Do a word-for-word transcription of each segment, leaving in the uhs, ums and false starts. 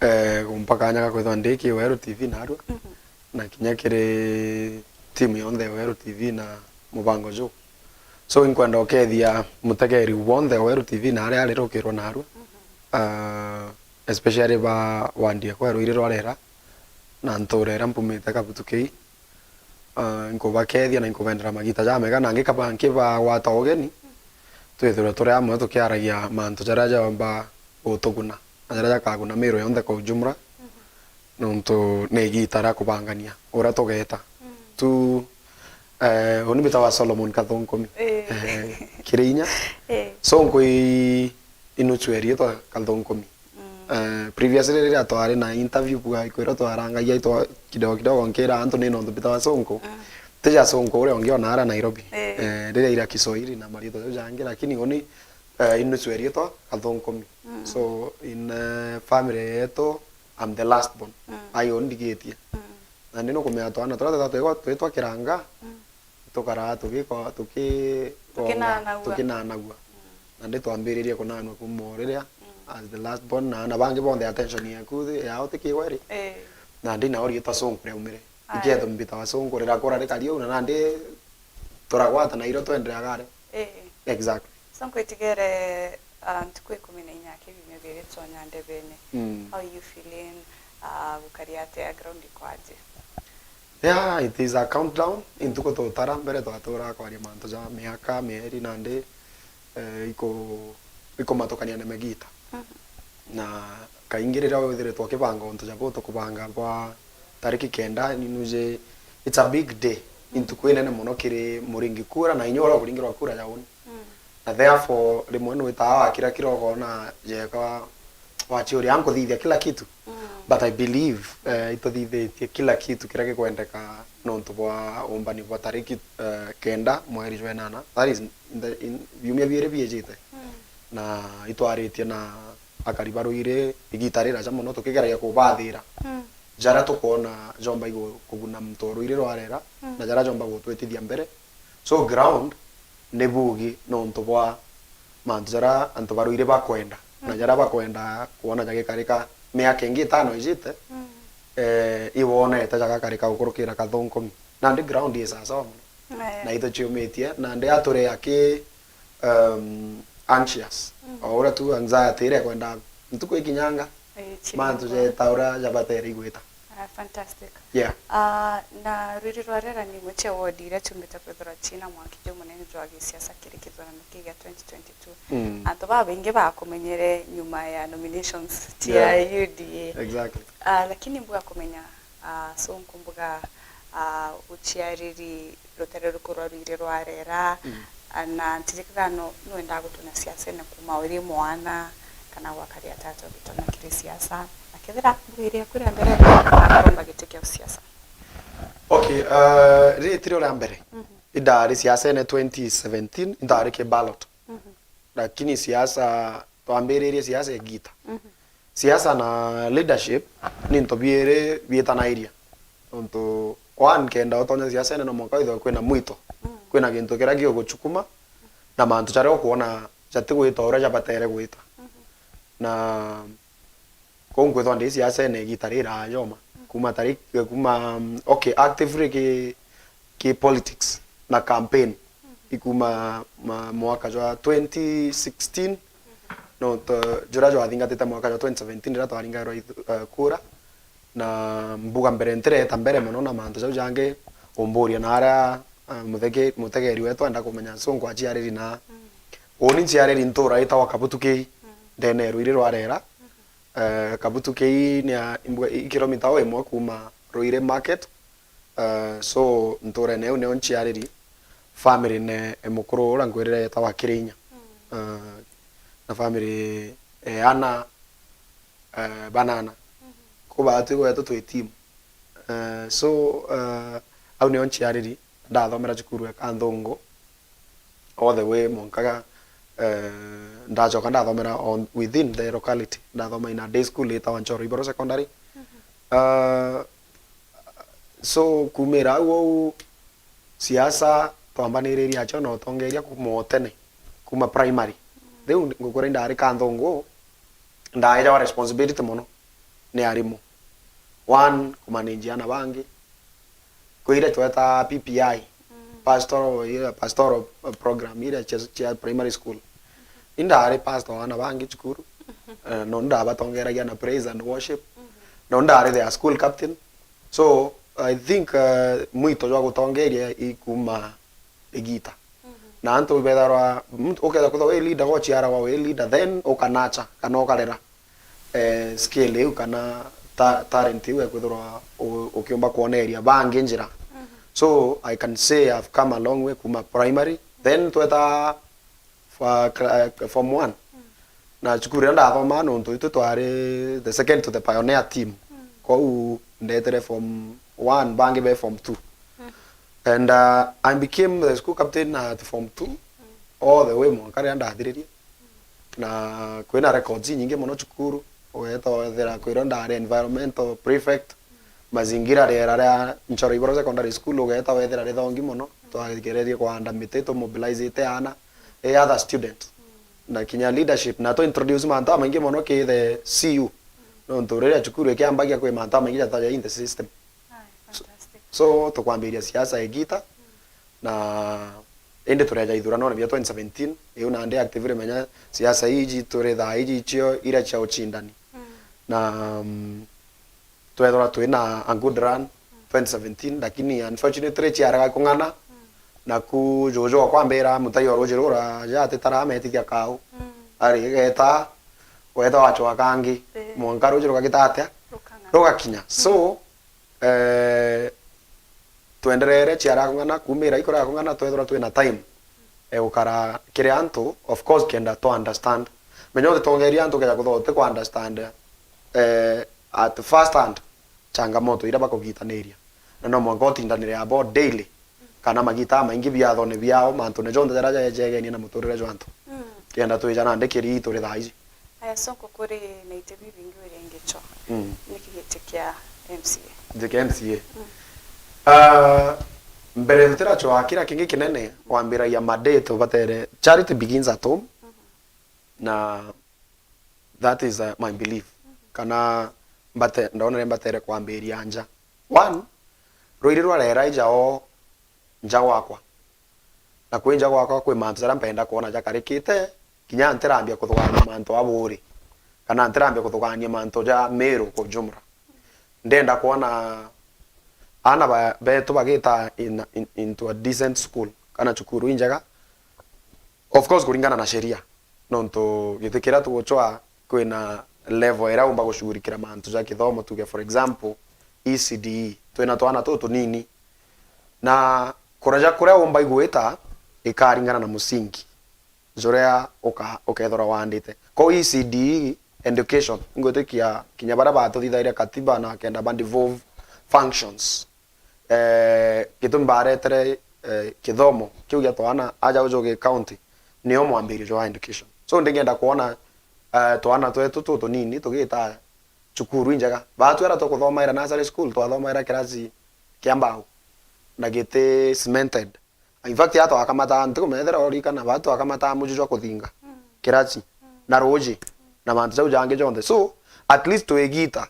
eh, kumpa kanya ga kwithwa ndi ki Weru T V narua, na kinya kiri timu yonthe ya Weru T V na mubango juu. So, inkwenda ukethia mutegeri wonthe wa Weru T V na aria ari rukirwa narua, ah, especially ba wandi ekwa ya Ruiri rwa Rera na ntura iria mpumite Kabutu Kei. Ah, nkubakethia na nkubendera magita jamega, na ngikaba nkibagwata ugeni, twithirwe turi amwe tukiaragia mantu jaria jaomba gutuguna na jaria jakaguna Miru yonthe kwa ujumla, nontu ni igita ria kubangania uria tugeta. Tu, eh, uni mbitawa Solomon Kathunkomi. Eh. Eh, kiri inya. Eh. So, nkwi inuchu eri itwa Kathunkomi. Eh, previously riria twari na interview bwa ikwira twarangagia itwa kidogo kidogo nkira antu ni nontu mbitawa Sonko. Tija Sonko uria ungi ona ara Nairobi. Eh. Eh, riria ira Kiswahili na maritwa jau jangi, lakini uni, eh, inuchu eri itwa Kathunkomi. So, in, eh, family yetu, I'm the last born. Ai undigitie. Na ndi nukumenya twana turia twetwa twigwa twitwa kiranga, tukaraa tugiko-, tuki-, Tukinanagua. Tukinanagua. Na ndi twambiririe kunanua kuma o riria, as the last born, na ana bangi bonthe attention yaku thi-, yao ti kigwa ri. Eh. Na ndi nao riitwa Sonko riaumire. Aya. Iketho mbitawa Sonko, rirakura rikari uu, na nandi turagwata na irio twendereaga aria. Eh. Exactly. So, nkwitigere, ah, ntuku ikumi na inya kiumia biiri twonya ndebene. Mm. How you feeling? Ah, gukari atia, ground ikwaje? Yeah, it is a countdown. Intuku tutara mbere twaturaga kwaria mantu ja miaka, mieri, nandi, eh, iku-, ikumatukania na megita. Na kaingi riria withiritwe ukibanga untu ja butu, kubanga bwa tariki kenda, ni nuje, it's a big day. Ni ntuku inene mono kiri muringi kura na inya uria ukuringirwa kura ya uni. Na therefore, rimwe nwitaga wakira kira ukoona jeka wachiuria, "Ankuthithia kila kitu?" But I believe, eh, ituthithitie kila kitu kiria gikwendeka nontu bwa umbani bwa tariki, eh, kenda mweri jwa enana. That is, in the, in, biumia biiri biijite. Na itwaritie na akari ba Ruiri igita riraja mono tukigeragia kubathira jaria tukwona jomba igu-, kuguna muntu o Ruiri rwa Rera, na jaria jomba gutwitithia mbere. So ground ni bugi nontu bwa mantu jaria antu ba Ruiri bakwenda, na jaria bakwenda kwona jagikarika miaka ingi itano ijite, eh, iwonete jagakarika gukurukira Kathunkomi. Nandi ground i sawasawa mono. Eh. Na ituciumitie, nandi aturea ki, um, anxious. O uria tu anxiety iria ikwenda ntuku ikinyanga, eh, mantu jeta uria jabatere igwita. Ah, fantastic. Yeah. Ah, na Ruiri rwa Rera ni imwe cia ward iria ciumbite kwithirwa ciina mwanki jumunene jwa gisiasa kiri kithurano kii gia twenty twenty-two. Antu babaingi bakumenyere nyuma ya nominations cia U D A. Exactly. Ah, lakini mbuga kumenya, ah, so nkumbuga, ah, uciariri rutere ruku rwa Ruiri rwa Rera, ah, na ntirikaga no, nwendaa gutunya siasene kuma uri mwana, kana gwakari atata ugitona kiri siasa, na kethira mbuga iri yaku ria mbere akuromba giti kia usiasa? Okay, uh, riri tirio ria mbere. Indari siasene twenty seventeen, indari ki ballot. Lakini siasa, twambiririe siasa igita. Siasa na leadership ni into biiri bietanairia. Nontu, one, kenda utonye siasene no mwanka withirwe kwina mwito. Kwina gintu kiria giguchukuma, na mantu jaria ukwona jatigwita uria jabatere gwita. Na kou nkwithwa ndi siasene igita riraaja uma. Kuma tariki, kuma, okay, actively ki, ki politics na campaign ikuma ma, mwaka jwa twenty sixteen, no, to, juria jwathingatite mwaka jwa twenty seventeen riria twaringairwa ithu-, eh, kura, na mbuga mbere ntireta mbere mono na mantu jau jangi, umburia na aria, eh, muthege-, mutegeri wetu enda kumenya nsu nkwaciariri na uni nciariri ntura itawa Kabutu Kei, ndene ya Ruiri rwa Rera. Eh, Kabutu Kei ni a, imbuga, i kilomita o imwe kuma Ruiri market. Eh, so, nturene iu nio nciariri, family ne, e mukuru uria nkwirire yetawa Kirinya. Eh, na family, eh, ana, eh, banana. Ku baatwi gwetu twi team. Eh, so, eh, au nio nciariri, ndathomera cukuru ya Kanthungu. All the way mwanka, eh, ndacoka ndathomera on, within the locality. Ndathoma in a day school itawa Nchoro Iboro Secondary. Ah, so, kumira au au, siasa twambaniririe acio na utongeria kuma o tene, kuma primary. Riu ngukura indari Kanthungu, ndaejawa responsibility mono. ni arimu. One, kumanage ana bangi. Kwi iria tweta P P I, pastoral, iria pastoral program, iria cia, cia primary school. Indari pastor wa ana bangi cukuru. Eh, no ndabatongeragia na praise and worship. No ndari their school captain. So, I think, uh, mwito jwa gutongeria ikuma igita. Na antu betharwa, muntu ukethira kwithirwa wi leader, gociaragwa wi leader, then ukanacha, kana ukarera, eh, skill iu, kana ta-, talent iu ekwithirwa u-, ukiumba kwoneria bangi njira. So, I can say I've come a long way kuma primary. Then tweta fa-, cla-, eh, form one. Na cukuru iria ndathomaa, nontu itu twari the second to the pioneer team. Kwou ndetere form one, bangi be form two. And, uh, I became the school captain at form two, all the way mwanka riria ndathiririe. Na kwina records inyingi mono cukuru, ugeta wethira kwiro ndari environmental prefect, mazingira riera ria Nchoro Iboro Secondary School, ugeta wethira rithongi mono, twagererie kuhanda miti, tumobilizite ana, eh, other students. Na kinya leadership, na tu introduce mantu amaingi mono ki the C U. Nontu riria cukuru ikiambagia kwi mantu amaingi jataja in the system. Aye, fantastic. So, tukwambiria siasa igita, na indi tureja ithuranone bia twenty seventeen, iu nandi actively menya siasa iji turi thaa iji icio iria cia ucindani. Na, mm, twethirwa twina a good run twenty seventeen, lakini unfortunately ciarega kung'ana. Naku juju okwambira mutai wa ruji rura ja atitara ametithia kau. Ari geta, weta wachwa kangi. Eh. Mwanka ruji rugagita atia? Rukang'ana. Rugakinya. So, eh, twenderere ciara kung'ana, kumira ikurega kung'ana, twethirwa twina time, eh, gukara kiri antu, of course, kenda to understand. Menya utitongeria antu keja kutho uti ku understand, eh, at first hand, changamoto iria bakugitaniria. Na no mwanka utindanire abo daily, kana magita maingi biathone biao, mantune jonthe jaria jejegenie na muturire jwa antu. Kenda twija nandi kiri turi thaa iji. Aya, so nkukuri na iti bibingi wiringichwa. Mm. Niki giti kia M C A? Giti kia M C A. Mm. Ah, mbere tutirachwa kira kingi kinene, wambiragia ma day tubatere, charity begins at home. Mm-hmm. Na that is, uh, my belief. Mm-hmm. Kana mbate-, ndonere mbatere kwambiria nja. One, rwiri rwa rera ija o nja gwakwa. Na kwi nja gwakwa kwi mantu jaria mpenda kwona jakarikite, kinya ntirambia kuthugania mantu a buri, kana ntirambia kuthugania mantu ja Meru kwa ujumla. Ndenda kwona ana ba-, betu bagita in, in, into a decent school, kana cukuru injega. Of course, kuringana na sheria, nontu giti kiria tugucwa kwina level iria umba gushughulikira mantu ja kithomo, tuge for example, E C D E, twina twana tutu tunini, na kuraja kuria umba igwita ikaringana na musingi juria uka-, ukethirwa wandite. Kwou E C D E education, ingwitikia kinya baria batuthithagiria katiba na kenda ba devolve functions. Eh, gitumi baretere, eh, kithomo kiu gia twana aja uju gi county, nio mwambirio jwa education. So, ndingenda kwona, eh, twana twetu tutu tunini tugita cukuru injega. Baatu aria tukuthomaira nursery school, twathomaira kirasi kia mbao na giti cemented. In fact, aria twakamata, ntikumenya ethira urikana, baatu twakamata muju jwa kuthinga kirasi na ruji na mantu jau jangi jonthe. So, at least twigita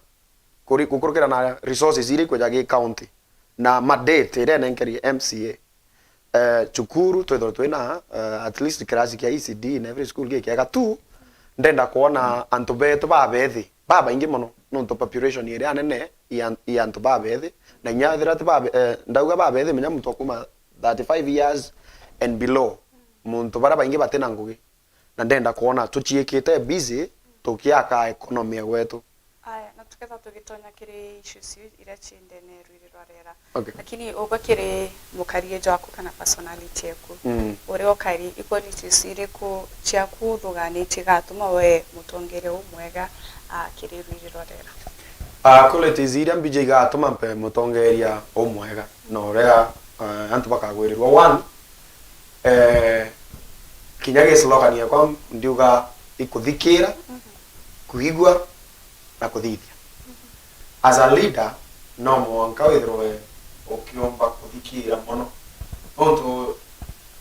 kuri-, gukurukira na resources iria ikweja gi county na mandate iria enenkerie M C A. Eh, cukuru twithirwe twina, eh, at least kirasi kia E C D in every school gikiega tu. Ndenda kwona antu betu babethi babaingi mono, nontu population iria nene i an-, i antu babethi, na inya ethira ti babe-, eh, ndauga babethi, menya muntu wa kuma thirty-five years and below, muntu baria baingi batina ngugi. Na ndenda kwona tuciikite busy tukiaka economy ya gwetu. Aya, na tukethirwa tugitonya kiri issues iu iria ci ndene rwiri rwa rera. Okay. Lakini uga kiri mukarie jwaku kana personality eku, mm, uria ukari, i qualities iriku ciaku uthuganitie igatuma we mutongeria umwega, ah, kiri rwiri rwa rera? Ah, qualities iria mbiji igatuma mpe mutongeria umwega na uria, ah, antu bakagwirirwa. One, eh, kinya gi slogan yakwa ndiuga ikuthikira, mhm, kuigua, na kuthithia. As a leader, no mwanka withirwe ukiumba kuthikira mono. Nontu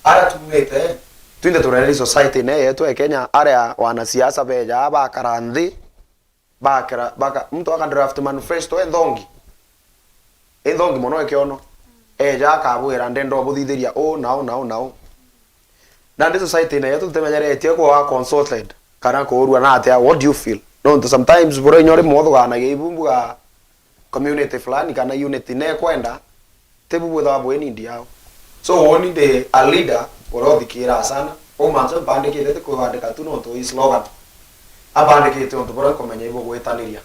aria tumite, twinthe turereri society-ine yetu ya Kenya, aria wanasiasa beja bakara nthi, bakera, baka, muntu aka draft manifesto e nthongi. E nthongi mono e kiono. Eja akabwira, "Ndenda ubuthithiria uu na uu na uu na uu." Nandi society-ine yetu tutimenyeretie kuuga consulted kana kuurua na atia, "What do you feel?" Nontu sometimes bura inya uri mwothuganagia ibumbu ga community fulani kana unit nekwenda, tibu bwithagwa bwi need yao. So, uuni ndi a leader uria uthikiiraa sana. Uu mantu mpandikite ti kwibandika tu nontu i slogan. Ambandikite untu buria nkumenya ibugwitaniria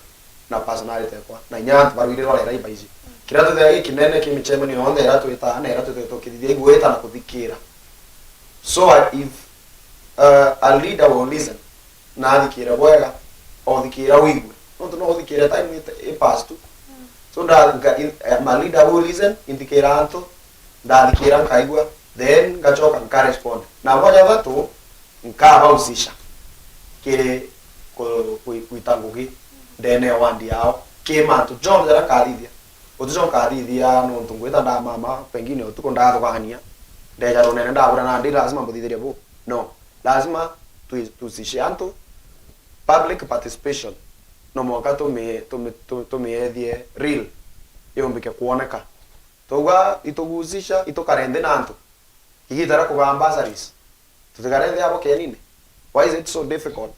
na personality ekwa. Na inya antu barwire rwarera ibaici. Kiria twithagia gikinene ki micemanio yonthe iria twitaa na iria twithagia tukithithia igwita na kuthikiira. So, I- if uh, a leader will listen, na athikiire bwega, othikiira wigue. Nontu no uthikiire time i- i pass tu. So, nda, nka- in- eh, I'm a leader who listen, inthikiira antu, ndathikiira nkaigua, then ngacoka nka respond. Na bwa jathatu, nkabahusisha kiri ku- ku- kwita ngugi ndene ya wandi yao, ki mantu jonthe jaria nkathithia. Utijo nkathithia nontu ngwita ndamama, pengine utuku ndathugania, ndeja runene ndabura nandi lazima mbuthithirie bu. No, lazima tu- tuhusishe antu, public participation. No mwanka tumi- tumi- tu- tumiethie real, yumbike kwoneka. Twauga ituguhusisha, itukare nthi na antu. Igita ria kugaa bursaries, tutikare nthi abo kenine. Why is it so difficult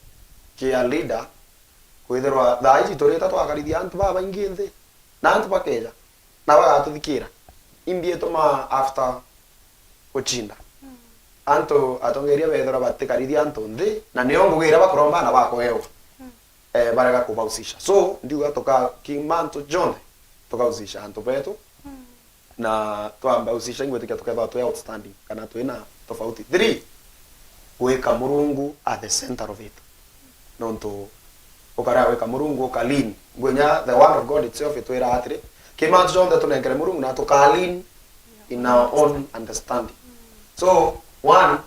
ki a leader kwithirwa thaa iji turita twakarithia antu babaingi nthi, na antu bakeja na bagatuthikiira? Imbi ituma after gucinda, antu atongeria bethirwa batikarithia antu nthi, na nio ngugi iria bakuromba na bakoewa, eh, barega kubahusisha. So, ndiuga tuka- ki mantu jonthe tukahusisha antu betu, na twambahusisha, ingwitikia tukethirwa twi outstanding kana twina tofauti. Three, gwika Murungu at the center of it. Nontu ukarea gwika Murungu, uka lean. Ngwinya the word of God itself itwira atiri, ki mantu jonthe tunenkere Murungu na tuka lean in our own understanding. So, one,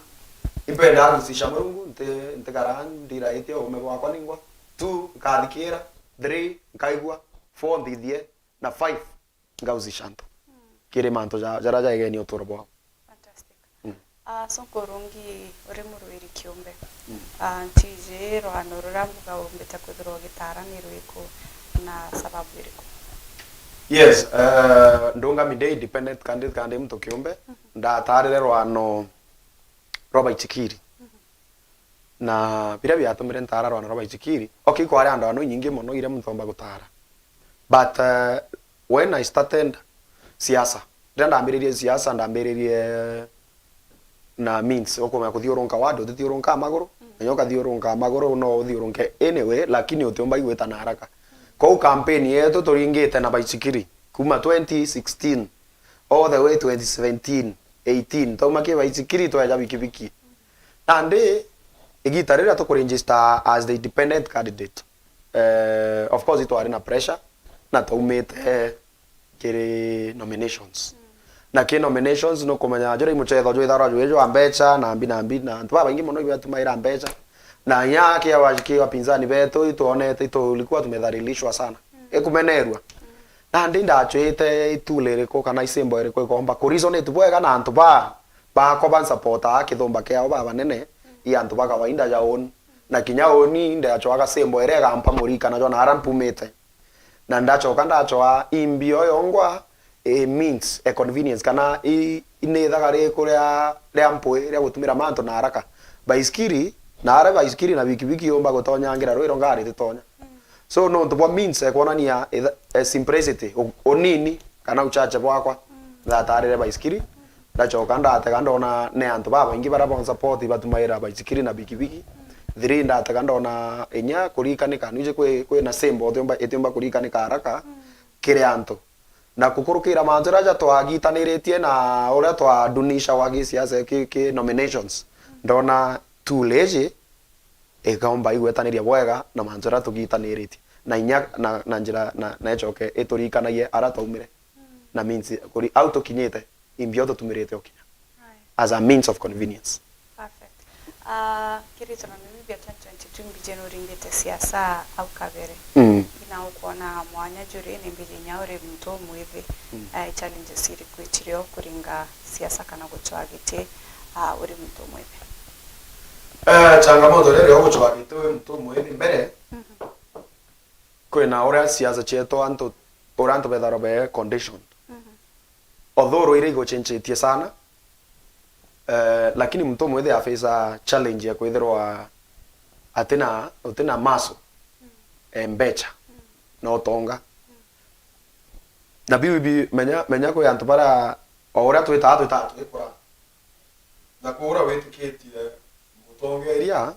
impendaa guhusisha Murungu, nti- ntikara ndiraitie uume bwakwa ningwa. Two, nkathikira. Three, nkaigua. Four, nthithie. Na five, ngauzi shanto kiri mantu ja- jaria jaigeni uturo bwao. Fantastic. Mm. Ah, so nkurungi uri murwiri kiumbe. Mm. Ah, ntiji rwano ruria mbuga umbite kwithirwa ugitaara ni rwiku na sababu iriku? Yes, eh, ndungami ndi independent candidate kandi muntu kiumbe. Mhm. Ndatarire rwano rwa Baichikiri. Mhm. Na biria biatumire ntaara rwano rwa Baichikiri, okay, ikwari andwano inyingi mono iria muntu omba gutaara. But, eh, when I started siasa, riria ndambiririe siasa, ndambiririe na means, ukumenya kuthiurunka ward, utithiurunka maguru, mm, na nyo ukathiurunka maguru, no uthiurunke anyway, lakini utiumba igwita na haraka. Kou campaign yetu turingite na Baichikiri, kuma twenty sixteen all the way twenty seventeen, eighteen, twauma ki Baichikiri, tweja bikibiki. Nandi, igita riria tukuregister as the independent candidate, eh, of course, itwari na pressure, na twaumite kiri nominations. Mm. Na ki nominations, nukumenya juria i muchetho jwithagirwa jwi jwa mbecha, na mbi, na mbi, na antu babaingi mono ibatumaira mbecha. Na inya ki awa-, ki wapinzani betu, itwonete, itulikuwa tumedhalilishwa sana. Mm. Ikumenerua. Mm. Nandi ndachwite itule iriku kana isimbo iriku ikomba kuresonate bwega na antu ba- bakwa bansupportaa kithumba kiao babanene, i antu ba kawaida ja uni. Na kinya uni ndachwaga simbo iria igampa murikana jwa naria mpumite. Na ndachoka ndachwaa imbio yongwa, i means, a convenience, kana i- inithaga ri kuria ria mpwi ria gutumira mantu na haraka. Baisikiri, na aria baisikiri na bikibiki yumba gutonyangira rwiro ngari ititonya. So, nontu bwa means, eh, kwonania itha- eh, simplicity, u- unini, kana uchache bwakwa, mm, ndatarire baisikiri, ndachoka ndatega ndona ni antu babaingi baria bonsupport batumaira baisikiri na bikibiki. Mm. Three, ndatega ndona inya kurikanika, nwiji kwi- kwina simbo itiumba itiumba kurikanika haraka, mm, kiri antu. Na kukurukira mantu jaria twagitaniritie na uria twadunisha gwa gisiasa ki- ki nominations, mm, ndona tool iji ikaumba igwetaniria bwega na mantu jaria tugitaniritie, na inya na, na njira na, na icoke ituririkanagie aria twaumire, mm, na means kuri au tukinyite, imbio tutumirite ukinya. Aye. As a means of convenience. Perfect. Ah, kiri tondu ni bibia twenty twenty-two mbiji nuringite siasa au kabere. Mm. Ina ukwona mwanya juri ni mbiji nya uri muntu umwithi. Mm. Ah, challenges iriku ichirio kuringa siasa kana guchwa giti, ah, uri muntu umwithi? Eh, changamoto iria iri guchwa giti uri muntu umwithi mbere, mhm, Kwina uria siasa cietu antu, uria antu betharwa be conditioned. Mhm. Although ruiri iguchenjetie sana, eh, lakini muntu umwe ethia aface challenge ya kwithirwa atina, utina maso, eh, mbecha, na utonga. Na biu bi-, menya, menya kwi antu bara, o uria twitaa, twitaa twikura. Na kuu uria witikitie mutongeria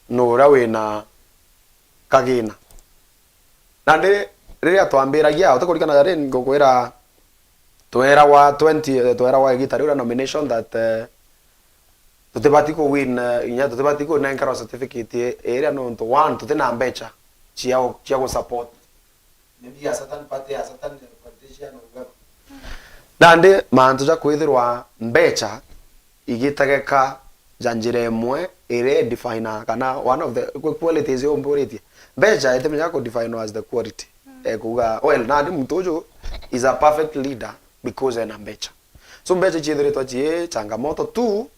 ni uria wina kagina. Nandi riria twambiragia, utikurikana jari ngukwira, twerawa twenty, eh, twerawa igita riu ria nomination that, eh, tutibati ku win, eh, inya tutibati kunenkerwa certificate i-, iria nontu one, tutina mbecha cia, cia gu support. Maybe a certain party, a certain politician or whoever. Nandi mantu ja kwithirwa mbecha igitegeka ja njira imwe iria idefine kana one of the qu-, qualities umburitie. Mbecha itimenya ku define as the quality. Mm. Eh, kuga, well, nandi muntu uju is a perfect leader because ena mbecha. So mbecha ciithiritwe cii changamoto tu,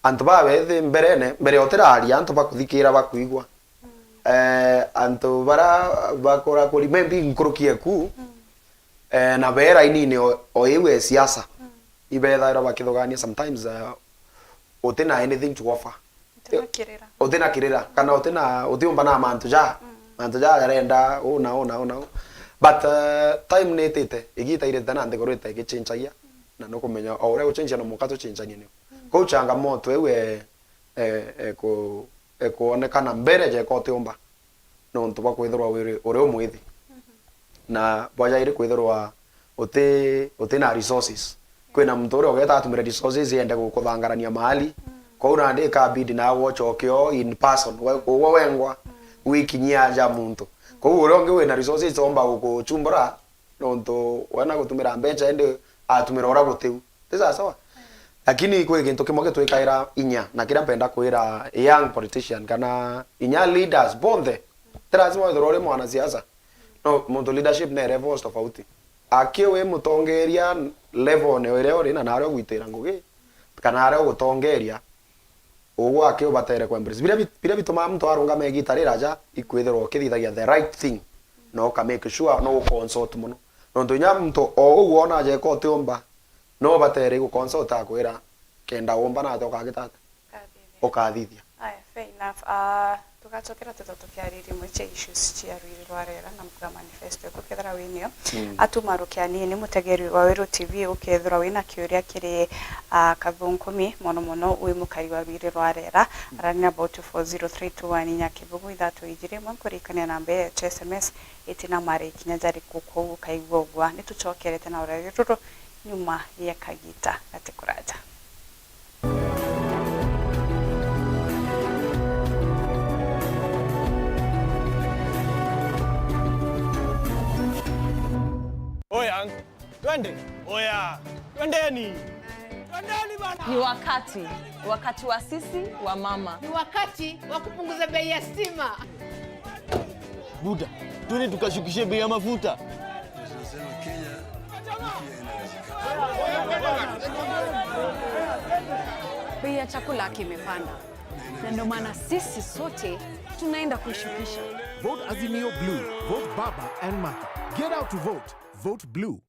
antu baa bethi mberene, mbere utiraria antu bakuthikira bakuigua. Eh, antu bara bakura kuri, maybe nkuruki eku, eh, na be rainini o, o iu e siasa, ibethairwa bakithugania sometimes, eh, utina anything to offer. Utina kirira. Utina kirira, kana utina, utiumba na mantu ja, mantu ja jarenda, una, una, una. But, eh, time nitite, igita irite na nthiguru ite igichenjagia, na nukumenya o uria guchenjia no muka tuchenjanie niu. Kou changamoto iu e, e, e, ku-, e, kuonekana mbere jeka utiumba, nontu bwa kwithirwa wiri, uri umwithi. Na bwajairi kwithirwa uti, uti na resources. Kwina muntu uria ugeta atumire resources yende gukuthangarania mahali. Kwou nandi ikabidi nawe ucoke o in person, we, uwe wengwa, wikinyia aja muntu. Kwou uria ungi wina resources omba gukuchumbura, nontu wena gutumira mbecha indi atumira uria gutiu. Ti sawa sawa? Lakini kwi gintu kimwe gitwikaira inya, na kiria mpenda kwira young politician kana inya leaders bonthe, ti lazima withirwe uri mwanasiasa. No, muntu leadership ni levels tofauti. Aki wi mutongeria level ni iria uri na naria ugwitira ngugi, kana aria ugutongeria, ugwe aki ubatere ku embrace. Biria bi-, biria bitumaa muntu arungama igita riraja, ikwithirwa ukithithagia the right thing, na uka make sure no uconsult mono. Nontu inya muntu o uu wona ajeka utiumba, no ubatere iguconsult akwira, kenda umba nate ukagita ata? Ukathithia. Ukathithia. Aya, fair enough. Ah, tugacokera twithwa tukiariria imwe cia issues cia rwiri rwa rera na mkuga manifesto eku kethira winio. Mm. Atumaruke anini, mutegeri wa Weru T V, ukethirwa wina kiuria kiri, ah, Kathunkumi, mono mono wi mukari wa rwiri rwa rera, mm, arania about four zero three two one inya kibugu ithatu ijiri imwe, nkurikania namba ya S M S itina mari kinya jariku, kwou ukaigua ugwa. Nitucokerete na urari ruru nyuma ya kagita gati kuraja. Oya, twende. Oya, twendeni. Twendeni bana. Ni wakati, wakati wa sisi wa mama. Ni wakati wa kupunguza bei ya stima. Buda, twende tukashukishe bei ya mafuta. Bei ya chakula kimepanda. Na ndio maana sisi sote tunaenda kuishukisha. Vote Azimio Blue. Vote Baba and Martha. Get out to vote. Vote Blue.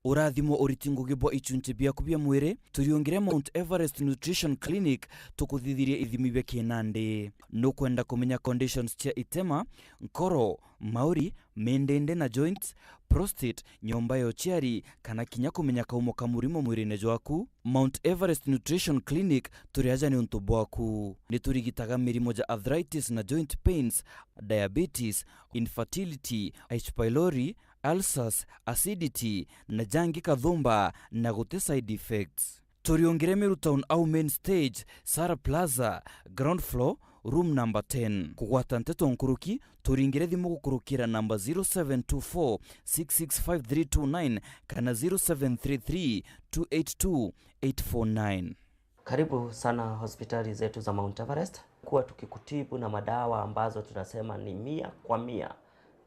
Urathimwo uriti ngugi bwa ichunchi biaku bia mwiri, turiungire Mount Everest Nutrition Clinic tukuthithirie ithimi bia kinandi. Nukwenda kumenya conditions cia itema, nkoro, mauri, mindindi na joints, prostate, nyomba ya uciari, kana kinya kumenya kaumo ka murimo mwirine jwaku? Mount Everest Nutrition Clinic turi aja niuntu bwaku. Niturigitaga mirimo ja arthritis na joint pains, diabetes, infertility, H. pylori, ulcers, acidity, na jangi kathumba na guti side effects. Turiungire Meru Town au main stage, Sara Plaza, ground floor, room number ten. Kugwata nteto nkuruki, turingire thimu gukurukira namba zero seven two four six six five three two nine kana zero seven three three two eight two eight four nine. Karibu sana hospitali zetu za Mount Everest. Kuwa tukikutibu na madawa ambazo tunasema ni mia kwa mia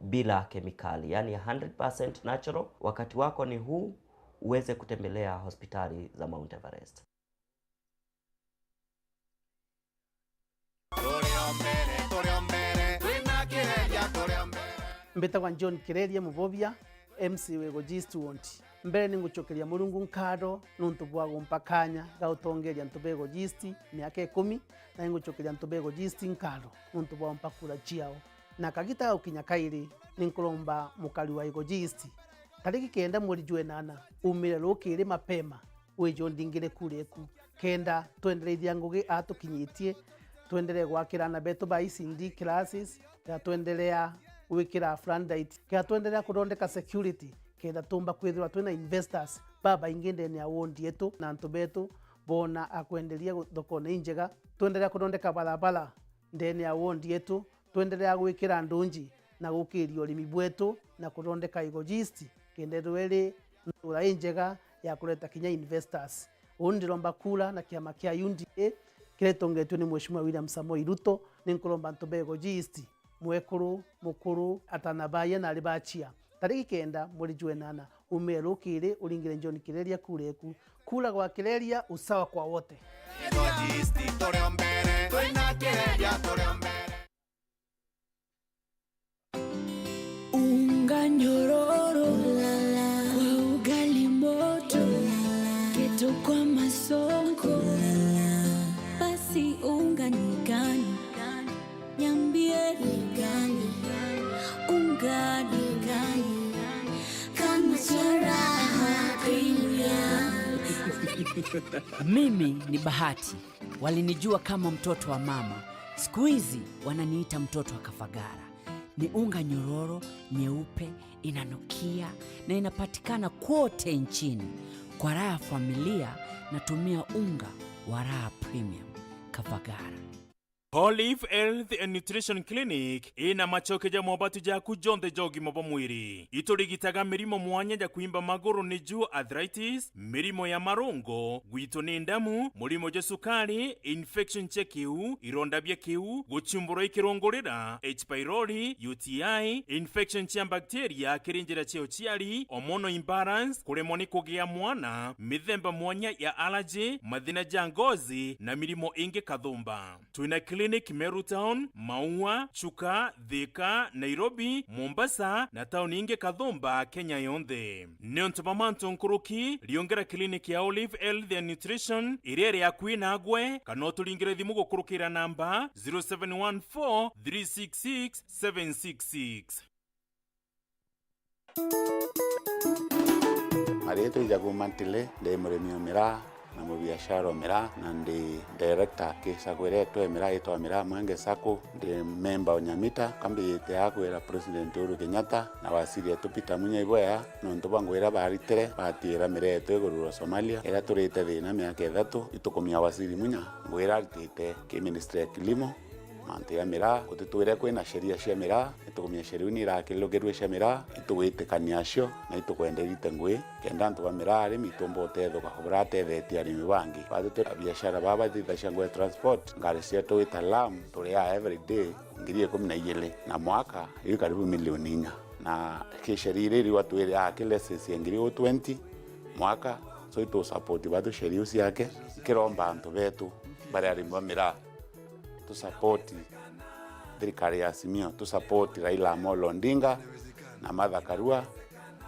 bila kemikali, yani hundred percent natural. Wakati wako ni huu uweze kutembelea hospitali za Mount Everest. Turi o mbere, turi o mbere, twina kireja, turi o mbere. Mbitagwa John Kireria Mubobia, M C wa Igoji East Ward. Mbere ni ngucokeria Murungu nkatho nuntu bwa gumpa kanya ga utongeria antu ba Igoji East miaka ikumi, na ni ngucokeria antu ba Igoji East nkatho nuntu bwa gumpa kura ciao. Na kagita gaukinya kairi, ni nkuromba mukari wa Igoji East, tariki kenda mweri jwa inana, umire rukiri mapema, wije undingire kura eku, kenda twendereithia ngugi aa tukinyitie, twenderee gwakira aana betu ba E C D classes, kenda twenderea gwikira floodlight, kenda twenderea kuthondeka security, kenda tuumba kwithirwa twina investors babaingi ndene ya ward yetu, na antu betu boona a kwenderia gu-, thokone injega, twenderea kuthondeka barabara ndene ya ward yetu, twenderea gwikira ndunji na gukiria urimi bwetu na kuthondeka Igoji East, kenda ithirwe iri ntura injega ya kureta kinya investors. Uu ndiromba kura na kiama kia U D A kiria gitongetue ni Mheshimiwa William Samoei Ruto, ni nkuromba antu ba Igoji East, mwekuru, mukuru, atana baaya na ari ba chia, tariki kenda mweri jwa inana, umire rukiri uringire John Kireria kura eku. Kura kwa Kireria, usawa kwa wote. Igoji East turi o mbere, twina Kireria turi o mbere. Unga nyororo kwa ugali moto, keto kwa masonko. Basi unga ni gani? Niambie ni gani? Unga ni gani? Kama cha Raha Premium. Mimi ni Bahati. Walinijua kama mtoto wa mama. Siku hizi wananiita mtoto wa Kafagara. Ni unga nyororo, nyeupe, inanukia na inapatikana kwote nchini. Kwa raha ya familia, natumia unga wa Raha Premium. Kafagara. Olive Health and Nutrition Clinic ina macoke ja mobatu jaku jonthe ja ugima bwa mwiri. Iturigitaga mirimo mwanya ja kwimba maguru, niju arthritis, mirimo ya marungo, gwitwo ni ndamu, murimo jwa sukari, infection cia kiu, ironda bia kiu, guchumburwa ikirungurira, H pylori, U T I, infection cia bacteria kiri njira cia uciari, hormonal imbalance, kuremwa ni kugia mwana, mithemba mwanya ya allergy, mathina ja ngozi na mirimo ingi kathumba. Twina clinic Meru Town, Maua, Chuka, Thika, Nairobi, Mombasa na tauni ingi kathumba Kenya yonthe. Niuntu bwa mantu nkuruki, riungera clinic ya Olive Health and Nutrition iria iri akui nagwe, kana uturingire thimu gukurukira namba zero seven one four three six six seven six six. Mariitwa ija kuuma Ntili, ndi murimi o miraa na mubiashara o miraa, na ndi director ki sacco iria itwa miraa itwa Miraa Mwenge Sacco. Ndi memba o Nyamita, kambijite akwira President Uhuru Kenyatta na waziri wetu Peter Munya iboya, nontu bwa ngugi iria baritire, batiira miraa yetu iguru rwa Somalia, iria turite thina miaka ithatu, itukumia waziri Munya, ngugi iria aritite ki ministry ya kilimo, mantu ja miraa, gutitwire kwina sheria cia miraa, itukumia sheria iu ni irakirukirue cia miraa, itugwitikania acio, na itukwenderite ngugi, kenda antu ba miraa, arimi, tumba utethuka, buratethetie arimi bangi. Batu turi biashara baba bathithagia ngugi ya transport, ngari cietu gwita Lamu, turiaa every day ngiri ikumi na igiri, na mwaka, iu karibu milioni inya. Na ki sheria iri riu atwire aki license ya ngiri twenty mwaka, so itu support batu sheria iu ciake, kiromba antu betu bari arimi ba miraa. Tusapoti thirikari ya Azimio, tusapoti Raila Amolo Odinga na Martha Karua,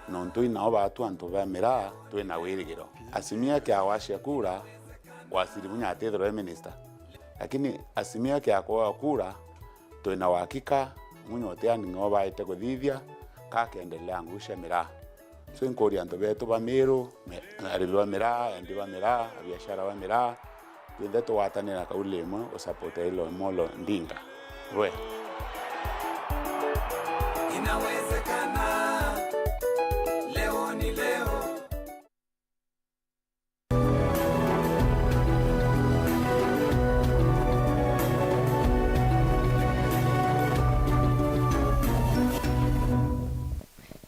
nontu inao batu antu ba miraa twina wirigiro. Azimio akiagwacia kura, waziri Munya atithirwa e minister, lakini Azimio akiakwa kura, twina uhakika Munya utiani ng'o baite kuthithia, ka akendelea ngugi cia miraa. So, inkuria antu betu ba Meru, me-, arimi ba miraa, endi ba miraa, abiashara ba miraa, twinthe tugwatanira kauli imwe usupport Raila Amolo Odinga. We. Inawezekana. Leo ni leo.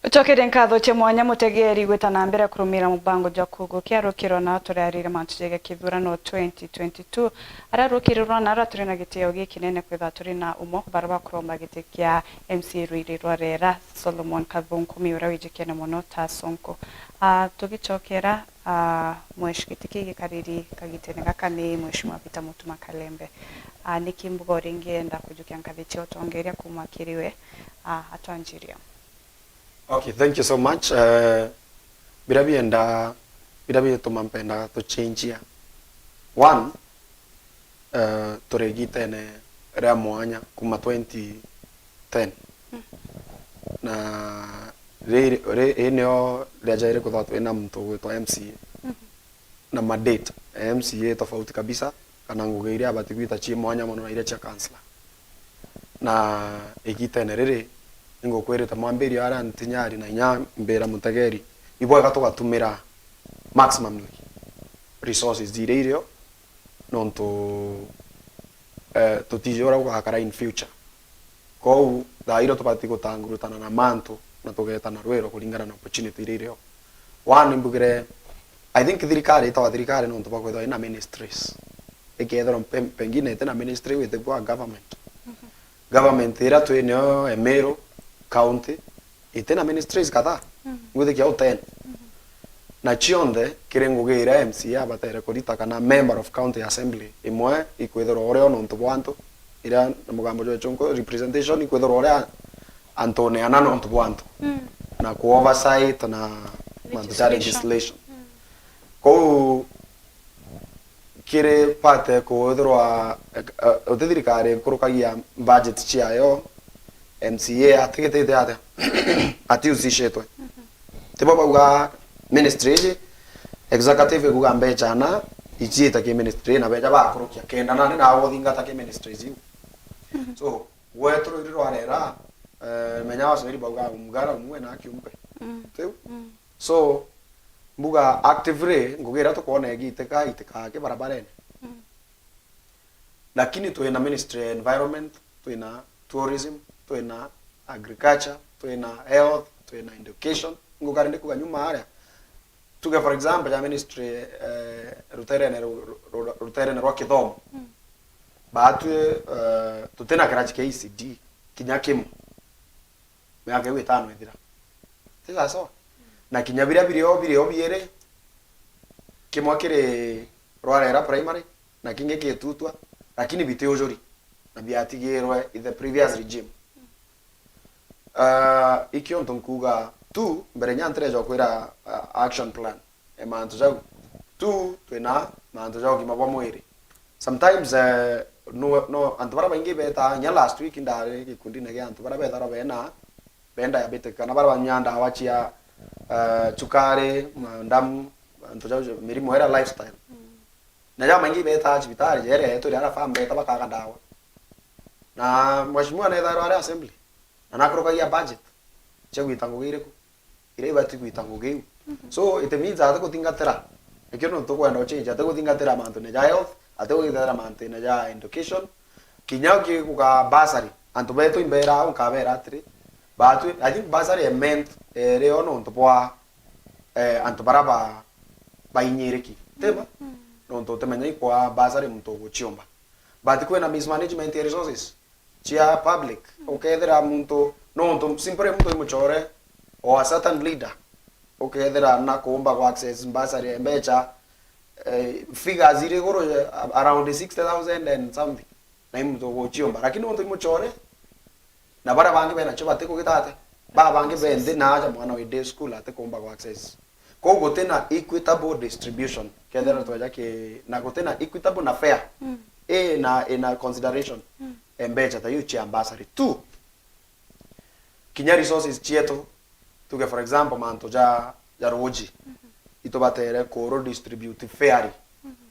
Ucokerie nkatho cia mwanya mutegeeri gwita na mbere kurumira mubango jwa kugukia rukiro, na turiarire mantu jegie kithurano twenty twenty-two. Aria rukirirwa na aria turi na gitio gikinene kwithirwa turi na umwe baria bakuromba giti kia M C A rwiri rwa Rera, Solomon Kathunku, uria wijikene mono ta Sonko. Ah, tugicokera, ah, mwesh-, giti kii gikariri kagitene gaka ni Mheshimiwa Peter Mutuma Kalembe. Ah, niki mbuga uringienda kujukia nkathi cia utongeria kuuma kiri we, ah, atwanjiria? Okay, thank you so much. Uh, bira bienda, bira bituma mpenda tuchenjia. One, uh, turi igitene ria mwanya kuma twenty ten. Na ri, ri, ri nio riajaire kwithirwa twina muntu ugwitwa M C A. Na madate ya M C A tofauti kabisa, kana ngugi iria abati gwita ci mwanya mono na iria cia councillor. Na igitene riri, ningukwirite mwambirio aria ntinyari na inya mbira mutegeri, ibwega tugatumira maximumly resources iria irio, nontu, eh, tutiji uria gugakara in future. Kou thaa irio tubati gutangurutana na mantu na tugetana rwiro kuringana na opportunity iria irio. One, mbugire, I think thirikari, itawa thirikari nontu bwa kwithirwa ina ministries. Ikethirwa pe-, pengine itina ministry witibwa government. Government iria twi nayo Emeru County, itina ministries kadhaa. Ngwitikia u ten. Na cionthe, kiri ngugi iria M C A abatere kurita kana member of county assembly imwe ikwithirwa urio nontu bwa antu, iria na mugambo jwa chunku representation ikwithirwa uria antune ana nontu bwa antu. Na ku oversight na mantu ja legislation. Kou kiri part kwithirwa, eh, uti thirikari ikurukagia budget ciayo, M C A atigitite atia? Atihusishitwe. Tibo bauga ministry iji, executive ikuga mbecha na ichiite ki ministry na beja bakurukia kenda nani na guthingata ki ministries iu. So, gwetu rwiri rwarera, eh, menya Waswahili bauga mgara umue na kiumbe. Tiu? So, mbuga actively, ngugi iria tukwona igiitika, iitikaga ki barabarene. Lakini twina ministry ya environment, twina tourism, twina agriculture, twina health, twina education. Ngukari ndikuga nyuma aria. Tuge for example ya ministry, eh, ruterene ru-, ru-, ru-, ruterene rwa kithomo. Batwi, eh, tutina kirachi kia E C D kinya kimwe. Miaka iu itano ithira. Ti sawa sawa? Na kinya biria birio, birio biiri, kimwe kiri Rwarera Primary, na kingi ki Tutwa, lakini bitiujuri, na biatigirwe in the previous regime. Ah, ikio untu nkuga tu, mbere nya ntireja kwira, ah, action plan. E mantu jau. Tu, twina mantu ja ugima bwa mwiri. Sometimes, eh, no, no, antu baria baingi betaa, kinya last week ndari gikundine gia antu baria betharwa bena, benda diabetic, kana baria banyua ndawa cia, eh, chukari, ma-, ndamu, antu jau, mirimu iria lifestyle. Na ja maingi betaa cibitari, jere yetu ria arafa mbeta bakaga ndawa. Na mheshimiwa netharwa ari assembly, na nakurukagia budget cia gwita ngugi iriku? Iria ibati gwita ngugi iu. So, it means ati guthingatira. Nikio nontu tukwenda uchange, ati guthingatira mantune ja health, ati guthingatira mantune ja education. Kinya ukiguka bursary, antu betu imbera au nkabera atiri, batwi, I think bursary e meant, eh, iri o nontu bwa, eh, antu bara ba, bainyiriki. Tima? Nontu utimenya ikwa bursary muntu uguchiumba. But kwina mismanagement ya resources cia public. Ukethira muntu, nontu simply muntu imuchore or a certain leader, ukethira na kuumba ku access bursary ya mbecha, eh, figures iri iguru, eh, around sixty thousand and something. Na i muntu uguchiumba. Lakini nontu imuchore, na baria bangi benacio batikugita atia? Baa bangi be nthi na aja mwana wi day school atikumba ku access. Kou gutina equitable distribution, kethira tweja ki, na gutina equitable na fair. I na, ina consideration. E mbecha ta iu cia bursary. Two, kinya resources cietu, tuge for example, mantu ja, ja ruuji, itubatere kuru distribute fairly.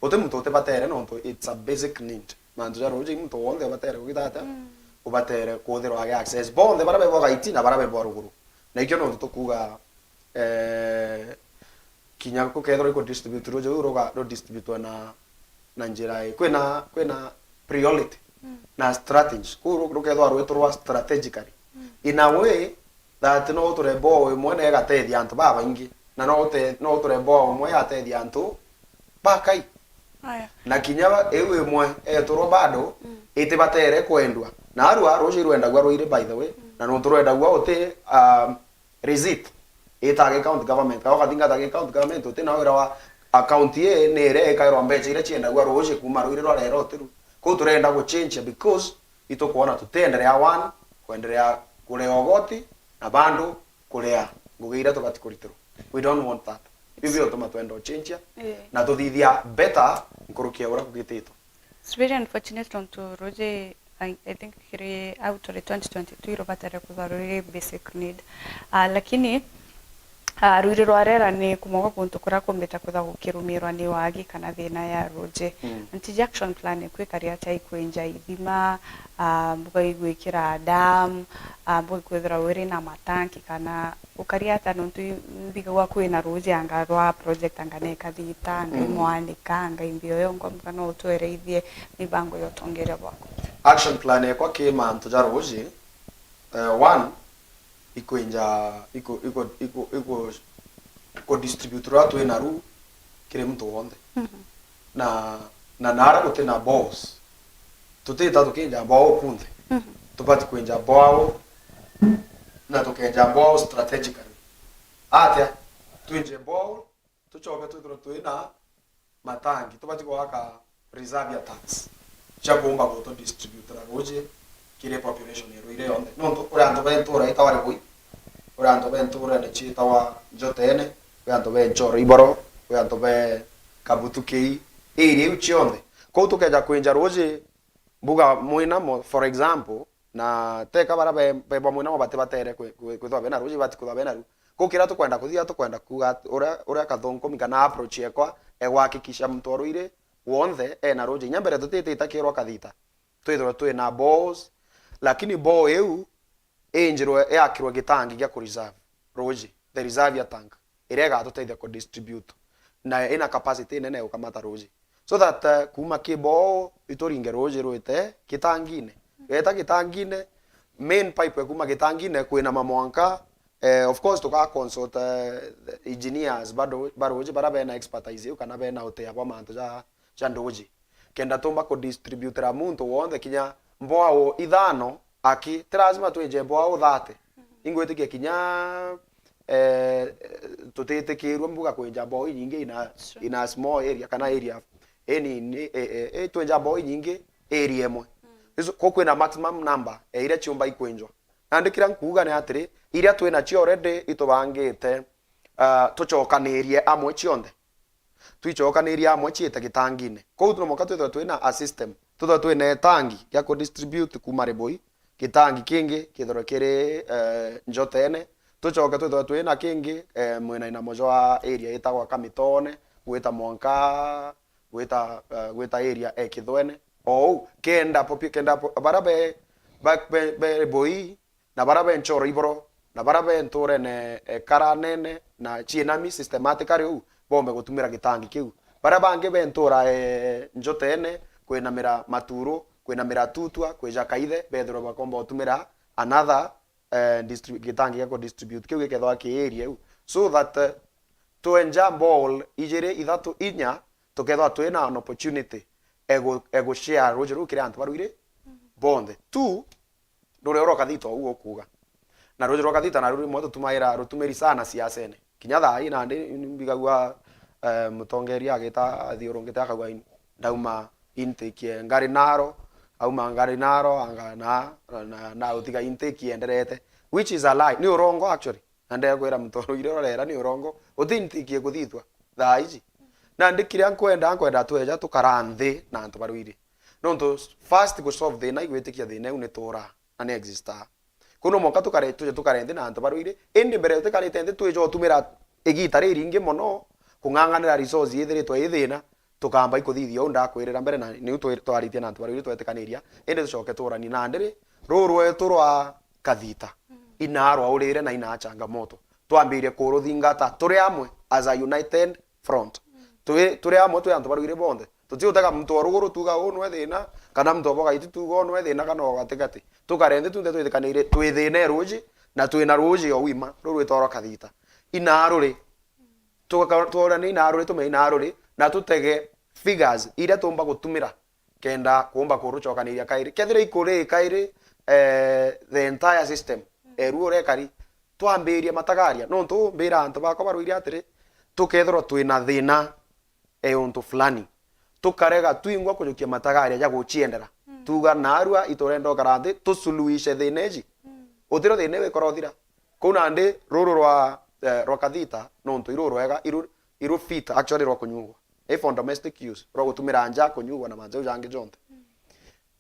Guti muntu utibatere nontu it's a basic need. Mantu ja ruuji, muntu wonthe ubatere kugita atia? Ubatere kuthirwa agi access. Bonthe baria bebwa gaiti na baria bebwa ruguru. Na ikio nontu tukuga, eh, kinya gukethirwa iku distribute ruuji ruu ruga-, ru distributwa na, na njira i, kwina, kwina priority na strategy. Kuu ru-, rukethirwa rwiturwa strategically. In a way that no uture boo imwe na igatethia antu babaingi. Na no ute-, no uture boo imwe yatethia antu bakai. Aya. Na kinya ba-, iu imwe eturwa bado itibatere kwendwa. Na arua ruuji rwendagua ruiri, by the way. Na nontu rwendagua uti, um, receipt ita agi county government, kana ukathingata agi county government, uti na wira wa account ii ni iria ikairwa mbecha iria ciendagua ruuji kuma ruiri rwa rero utiru. Kou turenda guchange because itukwona tutienderea, one, kwenderea kurea ugoti na bado kurea ngugi iria tubati kuritirwa. We don't want that. Biu biotuma twenda ucenjia, eh, na tuthithia better nkuruki ya uria kugititwe. It's very unfortunate tontu ruuji, I, I think kiri au turi twenty twenty-two irubatare kwithirwa ruri basic need. Ah, lakini, ah, ruiri rwa rera ni kumwe gwa kuntu kuria kumbite kwithirwa gukirumirwa ni wagi kana thina ya ruuji. Mm. Ntiji action plan iku ikari atia ikwinja ithima, ah, mbuga igwikira dam, ah, mbuga ikwithirwa wiri na matanki kana ukari atia nontu i-, mbigagua kwina ruuji anga rwa project anga ni Kathita, anga i, mm, Mwanika, anga i Mbioyongo, mbuga no utwereithie mibango ya utongeria bwaku. Action plan yakwa ki mantu ja ruuji, eh, one, ikwinja, iku, iku, iku, iku, ku distribute ruria twina ru kiri muntu wonthe. Mhm. Na, na naria gutina boreholes, tutita tukinja borehole kunthe. Mhm. Tubati kwinja borehole, na tukenja borehole strategically. Atia? Twinje borehole, tucoke twithirwe twina matangi, tubati gwaka reservoir tanks cia kuumba gutu distributera ruuji kiri population ya Ruiri yonthe. Nontu kuri antu be ntura itawa Ribui, kuri antu be nturene ciitawa Njotene, kwi antu be Nchoro Iboro, kwi antu be Kabutukei, area iu cionthe. Kou tukeja kwinja ruuji, mbuga Mwinamo, for example, na teka bara be, be ba Mwinamo bati batere kwi-, kwi-, kwithirwa bena ruuji, bati kwithirwa bena ru. Kou kiria tukwenda kuthithia, tukwenda kuuga at-, uria, uria Kathungumi kana approach yekwa egwakikisha muntu o Ruiri wonthe ena ruuji. Inya mbere tutitite kirwa Kathita, twithirwe twina boreholes, lakini borehole iu injirwe, yakirwe gitangi gia ku reserve ruuji, the reservoir tank, iria igatutethia ku distribute, na ina capacity inene ya gukamata ruuji, so that, eh, kuuma ki borehole ituringe ruuji rwite gitangine. Rweta gitangine, main pipe ya kuuma gitangine kwinama mwanka, eh, of course, tuka consult, eh, engineers ba ru-, ba ruuji, bara bena expertise iu kana bena utea bwa mantu ja, ja nduuji, kenda tumba ku distributera muntu wonthe, kinya borehole ithano aki, ti lazima twinje borehole thirty. Ingwitikia kinya, eh, tutitikirwe mbuga kwinja borehole inyingi in a, sure, in a small area kana area inini, eh, eh, eh, twinja borehole inyingi area imwe. Mm. Isu, ku kwina maximum number ya iria ciumba ikwinjwa. Nandi kiria nkuuga ni atiri, iria twinacio already itubangite, ah, tucokanirie amwe cionthe. Twicokanirie amwe ciite gitangine. Kou no mwanka twithirwe twina a system. Twithirwe twina itangi gia ku distribute kuuma Ribui, gitangi kingi kithirwe kiri, eh, Njotene. Tucoke twithirwe twina kingi, eh, mwena inamo jwa area itagwa Kamitone, gwita mwanka, gwita, eh, gwita area e Kithwene. Ou, kenda popi-, kenda po-, bara be, ba, be, be Ribui, na bara be Nchoro Iboro, na bara be nturene, eh, kara nene, na ciinami systematically uu, bombe gutumira gitangi kiu. Bara bangi be ntura, eh, Njotene, kwinamira Maturu, kwinamira Tutwa, kwija Kaithe, bethirwe bakomba gutumira another, eh, distrib-, gitangi gia ku distribute kiu gikethwa ki area iu. So that, eh, twenja borehole ijiri, ithatu, inya, tukethwa twina an opportunity egu-, egu share ruuji ruu kiri antu ba Ruiri bonthe. Two, ruria rwa Kathita uu ukuuga. Na ruuji rwa Kathita naru rimwe tutumaira, rutumiri sana siasene. Kinya thaa ii nandi ni mbigagua, eh, mutongeria agita athiurungite akauga in-, ndauma intake e Ngari Naro, auma Ngari Naro, anga na, na, na utiga intake ienderete. Which is a lie. Ni urongo actually. Na ndekwira muntu o Ruiri urarera ni urongo. Uti intake ikuthithua thaa iji. Nandi kiria nkwenda, nkwenda tweja tukara nthi na antu ba Ruiri. Nontu first ku solve thina, igwitikia thina iu ni tuura na ni exista. Kou no mwanka tukare, tuje tukare nthi na antu ba Ruiri. Indi mbere tutikarite nthi, twija utumira igita riringi mono kung'ang'anira resource ithiritwe i thina, tukamba ikuthithia uu ndakwirira mbere, na niu twi-, twaritie na antu ba Ruiri twetikaniria, indi tucoke tuuranie nandi ri, ruu rwetu rwa Kathita, inaa rwaurire na inaa changamoto, twambirie kuruthingata turi amwe as a united front. Twi, turi amwe twi antu ba Ruiri bonthe. Tutiutega muntu o ruguru tuuga uu nwe thina, kana muntu o bwa gaiti tuuga uu nwe thina, kana o gatigati. Tukare nthi tunthe twitikanire twi thina e ruuji, na twina ruuji o wima, ruu rwitagwa rwa Kathita. Inaa ruri, tuka-, tuurania inaa ruri, tumenye inaa ruri, na tutege figures iria tuumba gutumira kenda kuumba kurucokaniria kairi. Kethira ikuri kairi, eh, the entire system, eru uria ikari, twambirie matagaria. Nontu mbira antu bakwa ba Ruiri atiri, tukethirwa twina thina e untu fulani, tukarega twingwa kujukia matagaria ja guciendera. Mm. Tuuga, "Naarua iturenda ukara nthi, tusuluhishe thina iji." Mm. Utirio thina iu ikorothira. Kuu nandi ruru rwa, eh, rwa kathita, nontu iru rwega, iru, iru fit actually rwa kunyuugwa. If for domestic use, rwa gutumira nja kunyuugwa na manjau jangi jonthe.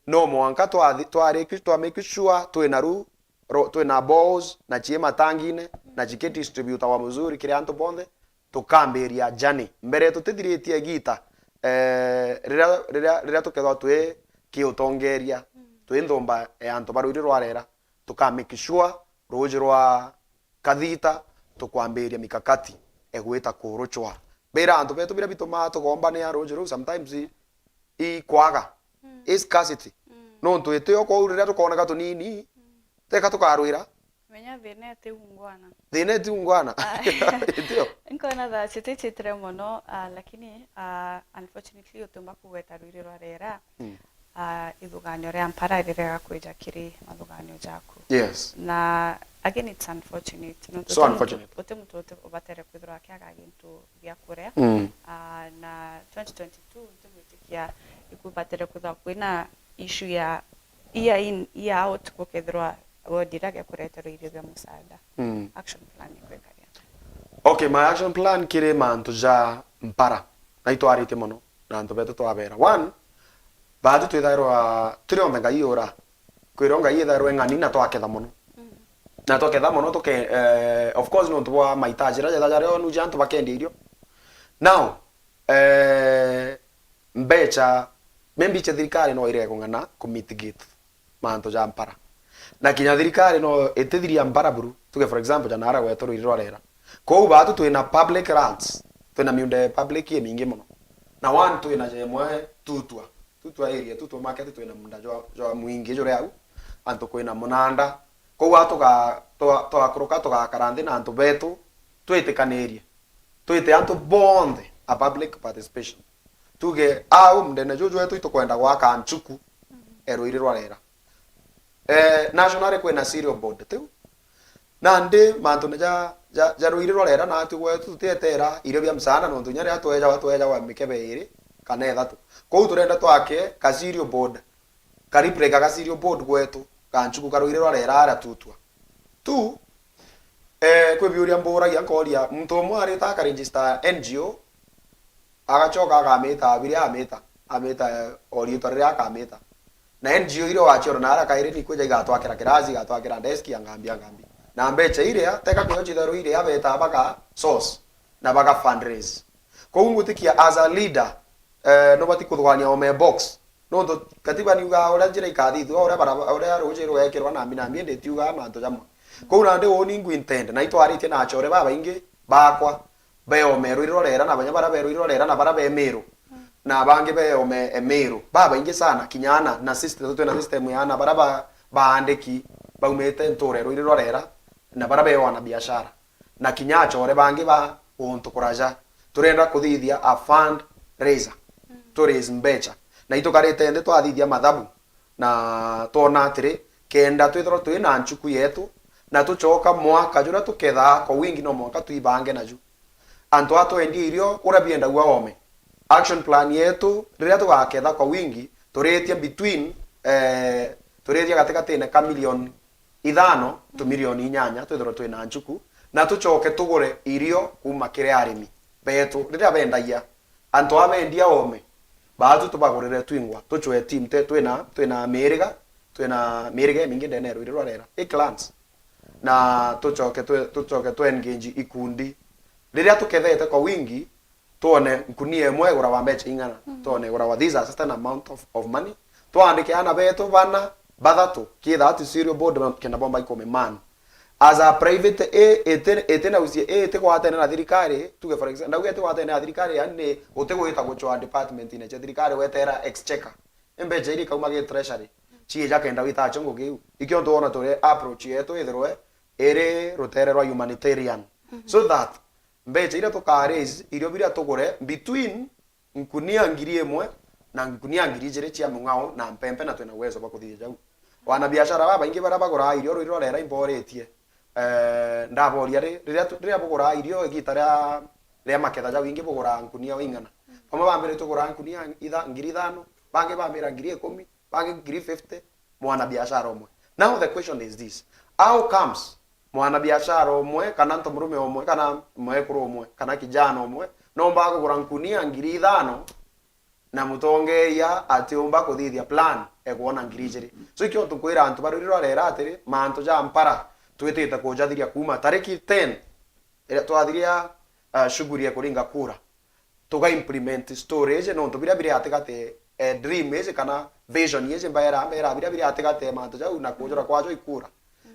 No mwanka twathi-, twariki-, twa make sure twina ru-, ro-, twina balls na cii matangine na ciki distributawa mzuri kiri antu bonthe, tukambiria journey. Mbere tutithiritie igita, eh, riria, riria, riria tukethwa twi kiutongeria, twi nthumba ya antu ba ruiri rwa rera, tuka make sure ruuji rwa kathita tukwambiria mikakati egwita kuruchwa. Bira antu betu biria bitumaa tugombania ruuji ruu sometimes i, i kwaga, i scarcity. Nontu itio kwou riria tukoneka tunini, teka tukarwira. Menya thina iti ungwana. Thina iti ungwana. Itio. Nkona thaa citichitire mono, ah, lakini, ah, unfortunately utiumba kugweta ruiri rwa rera. Ah, ithuganio ria mpara rirega kwija kiri mathuganio jaku. Yes. Na again, it's unfortunate. Nontu So uti muntu, unfortunate. Uti muntu uti ubatere kwithirwa akiaga gintu gia kuria. Ah, na twenty twenty-two ntigwitikia ikubatere kwithirwa kwina issue ya year in, year out gukethirwa wodi iria gia kureterwa irio bia musaada. Action plan ikwikaria. Okay, my action plan kiri mantu ja mpara. Na itwaritie mono. Na antu betu twabera. One, baatu twithairwa turi onthe Ngai ura. Kwirwo Ngai ithairwe ng'ani na twaketha mono. Na twaketha mono tuke, eh, of course nontu bwa mahitaji jaria jetha jario nu ja antu bakendia irio. Now, eh, mbecha, maybe cia thirikari no irege kung'ana ku mitigate mantu ja mpara. Na kinya thirikari no itithiria mpara buru, tuge for example, ja nara gwetu ruiri rwa rera. Kou baatu twina public lands, twina miunda ya public imingi mono. Na one twina ja imwe Tutwa, Tutwa area, Tutwa market twina munda jwa, jwa mwingi juria au, antu kwina munanda. Kou a tuga-, twa-, twakuruka tugakara nthi na antu betu, twitikanirie, twite antu bonthe a public participation. Tuge, au mundene juju wetu itukwenda gwaka nchuku e ruiri rwa rera. Eh, nationally kwina cereal board, tiu? Nandi mantune ja, ja, ja ruiri rwa rera, natu gwetu tutietera irio bia msaada, nontu inya riria twejawa, twejawa mikebe iri kana ithatu. Kou turenda twake ka cereal board, ka replica ka cereal board gwetu, ka nchuku ka ruiri rwa rera aria Tutwa. Tu, eh, kwi biuria mburagia, nkoria, muntu umwe arita aka register N G O, agacoka akamita, biria amita, amita, eh, o riitwa riria akamita. Na N G O iria waciona na ara kairi ni kwija igatwakira kirasi, igatwakira desk, angambi, angambi. Na mbecha iria, teka kwio citherwa iria beta baka source, na baka fundraise. Kou ngutikia as a leader, eh, nubati kuthugania ome box. Nontu katiba niugaga uria njira ikathithua, uria baraba-, uria ruuji rugekirwa nambi nambi, indi itiugaga mantu jamwe. Kou nandi uni ngwintende, na itwaritie na achore babaingi bakwa, be ome ruiri rwa rera, na banya baria be ruiri rwa rera, na baria be Miru, na bangi be ome e Miru, babaingi sana, kinya ana, na system, twina system ya ana baria ba, baandiki, baumite nture ruiri rwa rera, na baria be wana biashara. Na kinya achore bangi ba guntu kuraja. Turenda kuthithia a fundraiser. Tu raise mbecha. Na itukarite nthi twathithia mathabu. Na twona atiri, kenda twithirwa twina nchuku yetu, na tucoka mwaka juria tukethaa kwa wingi no mwanka twibange naju. Antu a twendia irio uria biendagua ome. Action plan yetu, riria tugaketha kwa wingi, turitie between, eh, turitie gatigatine ka milioni ithano tu milioni inyanya, twithirwe twina nchuku, na tucoke tugure irio kuuma kiri arimi betu riria bendagia. Antu a bendia ome, baatu tubagurire twingwa, tucwe team, te-, twina, twina miriga, twina miriga imingi ndene ya ruiri rwa rera, i clans. Na tucoke twe-, tucoke twe engage ikundi. Riria tukethete kwa wingi, twone nkunia imwe igurawa mbecha ing'ana, twone igurawa this is a certain amount of, of money, twandike ana betu bana, bathatu, kethira ati cereal board, kenda bomba ikumi man. As a private, i, iti, iti na usie, i, iti gwatene na thirikari, tuge for example, ndauga iti gwatene na thirikari, yani ni uti gwita gucwa department ine cia thirikari wetera exchequer. Mbecha iria ikauma gi treasury, ciija kenda wita acio ngugi iu. Ikio ntu wona turi approach yetu ithirwe iri rutere rwa humanitarian. So that mbecha iria tuka raise, irio biria tugure between nkunia ngiri imwe na nkunia ngiri ijiri cia mung'ao na mpempe, na twina uwezo bwa kuthithia jau. Wana biashara babaingi baria baguraa irio ruiri rwa rera imboritie. Eh, ndaboria ri, riria tu, riria buguraa irio igita ria, ria maketha jau ingi buguraa nkunia wa ing'ana? Bamwe bambiritie kuguraa nkunia itha-, ngiri ithano, bangi bambira ngiri ikumi, bangi ngiri fifty, mwana biashara umwe. Now the question is this. How comes mwana biashara umwe, kana ntomurume umwe, kana mwekuru umwe, kana kijana umwe, nomba kugura nkunia ngiri ithano, na mutongeria atiumba kuthithia plan ekwona ngiri ijiri. So, ikio tukwira antu ba rwiri rwa Rera atiri, mantu ja mpara twitite kujathiria kuuma tariki ten, iria twathiria, uh, shughuli ya kuringa kura, tuga implement story iji, nontu biria biri atigati, eh, dream iji kana vision iji mbaera, mbaera biria biri atigati ya mantu jau na kujura kwajo ikura.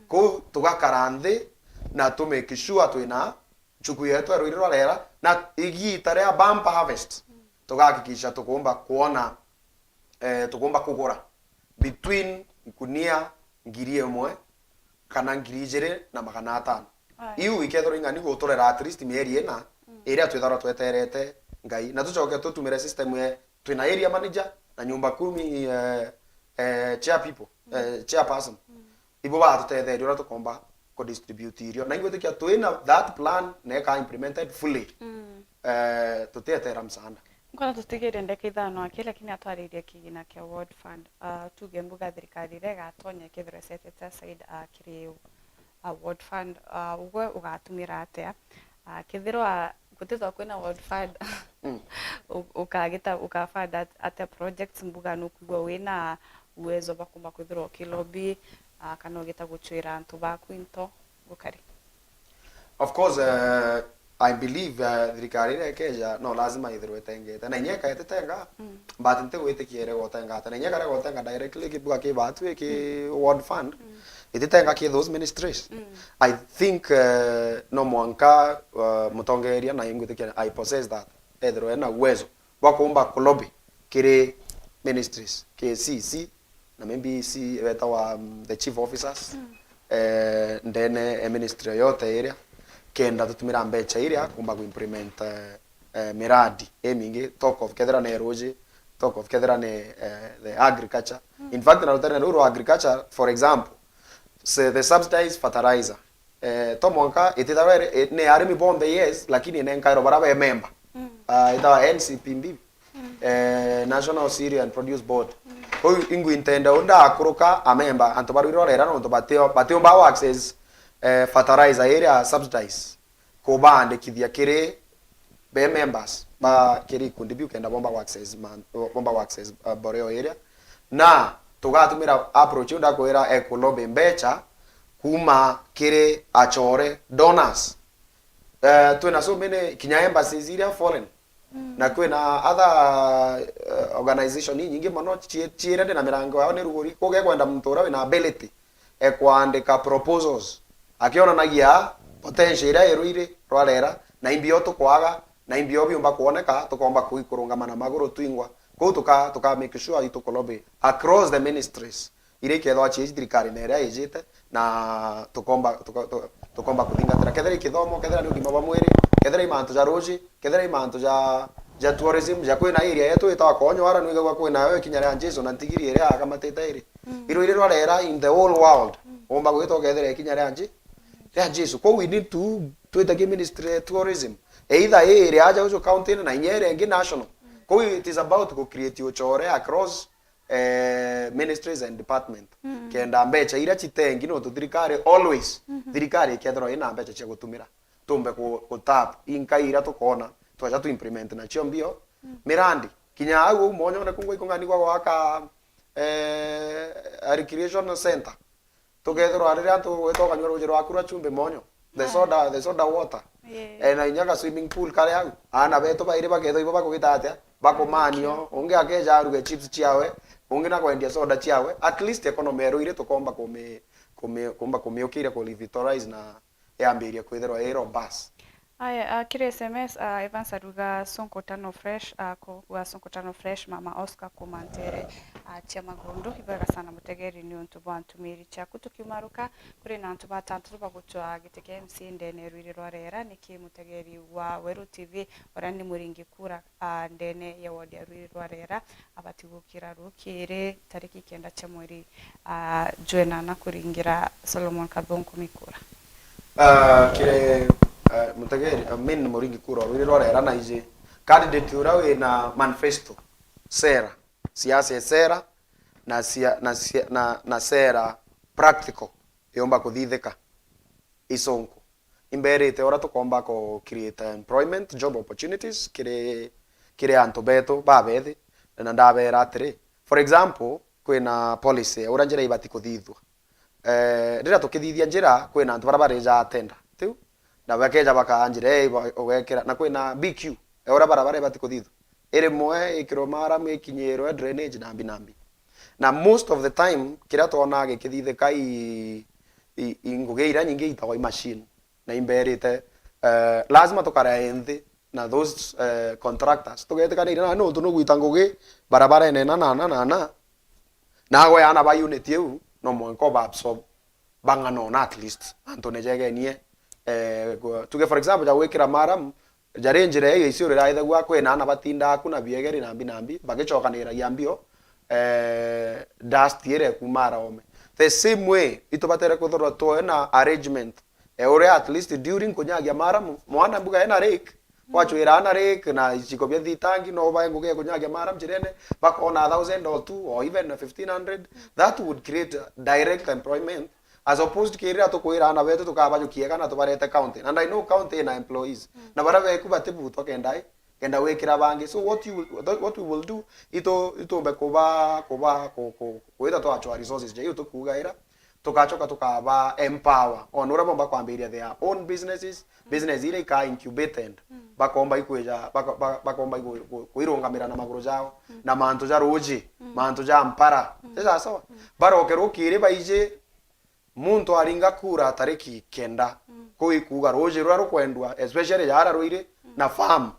Kou tugakara nthi na tu make sure twina nchuku yetu ya rwiri rwa Rera, na igita ria bumper harvest, tugahakikisha tukumba kwona, eh, tukumba kugura between nkunia ngiri imwe kana ngiri ijiri na magana atano. Aye. Iu ikethirwa ing'ani guturera at least mieri ina, iria twithagirwa tweterete Ngai. Na tucoke tutumire system ye, twina area manager na nyumba kumi, eh, eh, chair people, eh, chairperson. Ibo batutetheria uria tukomba ku distribute irio. Na ingwitikia twina that plan na ika implemented fully. Eh, tutietera msaada. Nkona tutigire ndeka ithano aki, lakini atwaririe kigina kia World Fund. Ah, tuge mbuga thirikari iria igatonya ikethirwa isetete aside, ah, kiri, ah, World Fund, ah, ugwe ugatumira atia? Ah, kethirwa gutithwa kwina World Fund, u-, ukagita, ukafund at-, atia projects mbuga nukwigua wina uwezo bwa kumba kwithirwa ukilobby, ah, kana ugita guchwira antu baku into gukari? Of course, eh, I believe, eh, thirikari iria ikeja no lazima ithirwe itengete. Na inya ikaetitenga, but ntigwitikia irega utengate. Na inya ikarega utenga directly kibuga ki batu iki World Fund, ititenga ki those ministries. I think, eh, no mwanka, eh, mutongeria na ingwitikia I possess that, ethirwe ena uwezo bwa kuumba kulobby kiri ministries, ki C C, na maybe C, wetawa, um, the chief officers, eh, ndene e ministry yoyote iria, kenda tutumira mbecha iria kuumba ku implement, eh, eh, miradi imingi, talk of kethira ni ruji, talk of kethira ni, eh, the agriculture. In fact, na rutere ruru rwa agriculture, for example, se-, the subsidized fertilizer, eh, to mwanka itithagwa iri, i-, ni arimi bonthe, yes, lakini inenkairwa bara be member. Ah, itawa N C P B, eh, National Cereal and Produce Board. Kou ingwi ntenda u ndakuruka amemba, antu ba rwiri rwa Rera, nontu batio-, batiumba access, eh, fertilizer iria subsidize, kubaandikithia kiri be members ba kiri ikundi biu kenda bomba ku access man-, bomba ku access, uh, boreo iria. Na tugatumira approach iu ndakwira eku lobby mbecha kuuma kiri achore, donors. Eh, twina so many kinya embassies iria foreign. Na kwina other, eh, organization inyingi mono cie-, ciire ndi na mirango yao ni ruguri. Kugekwenda muntu uria wina ability ekwandika proposals, akionanagia potential iria i rwiri rwa Rera, na imbio tukwaga, na imbio biumba kwoneka, tukomba ku-, kurungama na maguru twingwa. Kou tuka, tuka make sure itukulobby across the ministries iria ikethwa ciiji thirikari na iria ijite, na tukomba, tuka-, tu-, tukomba kuthingatira. Kethira i kithomo, kethira ni ugima bwa mwiri, kethira i mantu ja ruji, kethira i mantu ja, ja tourism, ja kwina area yetu itawa Konyo ara nwigagwa kwina yo ikinya ria Jesu na ntigiri iria akamatite iri. Irwiri rwa Rera in the whole world, umba gwita ukethira ikinya ria Nje-, ria Jesu. Kou we need to twite ki ministry ya tourism, either i area aja uju county na inya iria ingi national. Kou it is about ku create uchore across, eh, ministries and department. Kenda mbecha iria citengi, nontu thirikari always, thirikari ikethirwa ina mbecha cia gutumira, tumbe ku, ku tap inkai iria tukona, twaja tu implement nacio mbio mirandi. Kinya au uu Monyone kungwa ikung'ani gwa gwaka, eh, a recreation center. Tukethirwa riria antu gwita ukanyua ruji rwaku rwa chumbi Monyo, the soda, the soda water. Eh, na inya ga swimming pool kari au. Aana betu bairi bakethwa ibo bakugita atia? Bakumanio. Ungi akeja aruge chips ciawe, ungi na kwendia soda ciawe. At least economy ya Ruiri tukomba kumi-, kumi-, kumba kumiukiria ku revitalize na yambiria kwithirwa i robust. Aya, ah, kiri S M S, ah, Evans aruga, "Sonko tano fresh, ah, ko-, wa Sonko tano fresh, Mama Oscar kuma Ntere, ah, cia Magundu." Ibwega sana mutegeri ni untu bwa ntumiri ciaku. Tukiumaruka, kuri na antu batantatu bagutwa giti kia M C A ndene ya Ruiri rwa Rera. Niki mutegeri wa Weru T V, uria ni muringi kura, ah, ndene ya ward ya Ruiri rwa Rera, abati gukira rukiri tariki kenda cia mweri, ah, jwenana kuringira Solomon Kathunku Mikura? Ah, kiri, ah, mutegeri, ah, main muringi kura wa Ruiri rwa Rera na iji candidate uria wina manifesto, sera, siasa ya sera na sia-, na sia-, na, na sera practical yomba kuthithika. Isonko. Imberite uria tukomba ku create employment, job opportunities kiri, kiri antu betu babethi, na ndabera atiri, for example, kwina policy ya uria njira ibati kuthithua. Eh, riria tukithithia njira, kwina antu baria barija tender, tiu? Na bakeja bakaa njira ii, ba-, ugekira, na kwina B Q, ya uria barabara ibati kuthithua. Irimwe, ikirwe maramu, ikinyirwe drainage, nambi nambi. Na most of the time, kiria twonaa gikithithika i, i, i ngugi iria nyingi itagwa i machine. Na imberite, eh, lazima tukare nthi na those, eh, contractors. Tugetikaniria na nontu nugwita ngugi barabarene na, na, na, na, na. Nawe ana ba unit iu, no mwanka uba absorb bang'ana ona at least. Antu nejegenie, eh, gu-, tuge for example, ja gwikira maramu, jari njira iu Isiolo iraithagua kwina ana batindaa ku na biegeri nambi nambi, bagicokaniragia mbio, eh, dust iria ikuuma araome. The same way, itubatere kwithirwa twina arrangement, eh, uria at least during kunyagia maramu, mwana mbuga ena rake, gwachwira ana rake na iciko bia thitangi, no bae ngugi ya kunyagia maramu njirene, bakona a thousand or two or even fifteen hundred, that would create direct employment, as opposed to kirira tukwira ana betu tukabajukia kana tubarete county. And I know county ina employees. Na bara beku batibutwa kenda i, kenda gwikira bangi. So what you will, what we will do, itu, itumbe kuba, kuba, ku, ku, kwita twachwa resources ja iu tukugaira, tugachoka tukaba empower. Ona uria bomba kwambiria their own businesses, business iria ika incubated, bakomba ikwija, bako-, ba-, bakomba iku-, ku-, kuirungamira na maguru jao, na mantu ja ruji, mantu ja mpara. Ti sawa sawa? Baroke rukiri baiji, muntu aringa kura tariki kenda. Kuu ikuuga ruuji ruria rukwendwa, especially jaara ruiri na farm,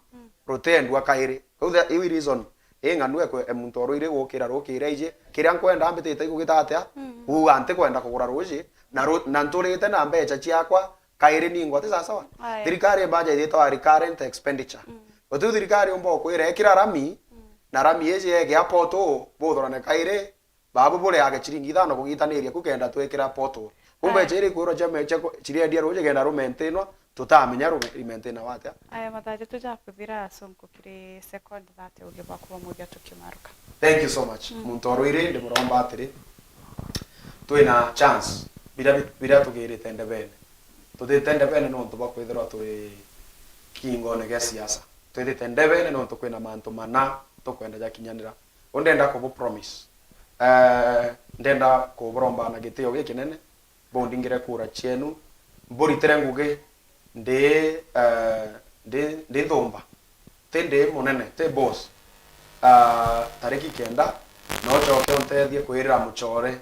rutendwa kairi. Kuu the, iu i reason ing'anu ekwe, e muntu o ruiri gukira rukiri aiji, kiria nkwenda mbitite igugita atia? Kuuga ntikwenda kugura ruuji, na ru-, na nturite na mbecha ciakwa kairi ningwa, ti sawa sawa? Aye. Thirikari budget yitwa recurrent expenditure. Guti thirikari umba ukwira, ikira rami, na rami iji egea poto, buthurane kairi, babu bureage chiringi ithano kugitaniria ku kenda twikira portal. Kumbe chiri kwirwa chame-, chako-, chirendia ruuji kenda rumaintainwa, tutamenya ru-, imaintainawa atia. Aya, mathaa jatu jakuthira, Sonko, kiri second thirty ugi bwaku bwa muthia tukimaruka. Thank you so much. Muntu o ruiri ndimuromba atiri, twina chance, biria bi-, biria tugirite ndebene. Tutite ndebene nontu bwa kwithirwa turi kingone gia siasa. Twithite ndebene nontu kwina mantu mana tukwenda jakinyanira. Uu ndenda kubu promise. Eh, ndenda kuburomba na gitio gikinene, bundingire kura cienu, mburitire ngugi ndi, eh, ndi, ndi nthumba, ti ndi munene, ti boss. Ah, tariki kenda, no ucoke untethie kwirira mucore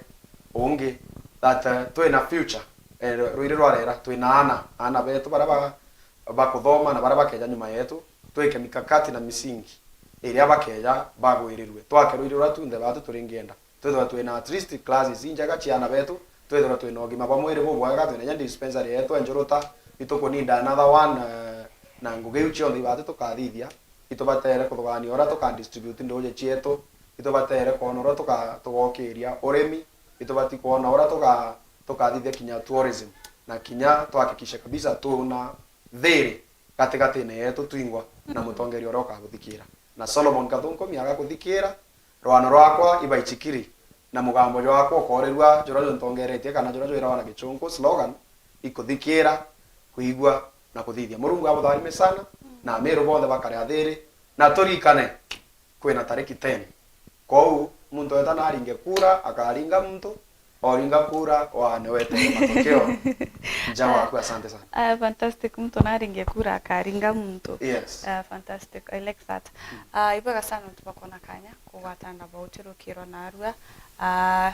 ungi that, eh, twina future, eh, ruiri rwarera, twina ana, ana betu baria ba-, bakuthoma na baria bakeja nyuma yetu, twike mikakati na misingi iria bakeja bagwirirue. Twake ruiri ruria tunthe batu turingienda. Twithirwe twina at least classes injega cia ana betu, twithirwe twina ugima bwa mwiri bubwega, twina inya dispensary yetu e Njuruta, itukuninda another one, eh, na ngugi iu cionthe ibati tukathithia, itubatere kuthugania uria tuka distribute nduuji cietu, itubatere kwona uria tuka-, tugokiria urimi, itubati kwona uria tuka-, tukathithia kinya tourism, na kinya tuhakikishe kabisa twina thiri gatigatine yetu twingwa na mutongeria uria ukabuthikira. Na Solomon Kathunkomi agakuthikira, rwano rwakwa ibaichikiri, na mugambo jwakwa ukorirua juria juntongeretie kana juria jwirawa na gichunku, slogan, ikuthikira, kuigua, na kuthithia. Murungu abutharime sana, na Amiru bonthe bakare athiri, na turikane kwina tariki ten. Kwou, muntu weta naringe kura, akaringa muntu, oringa kura, wane wete matokeo. Nja waku, asante sana. Ah, fantastic. Muntu naringe kura, akaringa muntu. Yes. Ah, fantastic. I like that. Ah, ibwega sana nontu bwa kwona kanya kugwatana na bauti rukiro narua. Ah,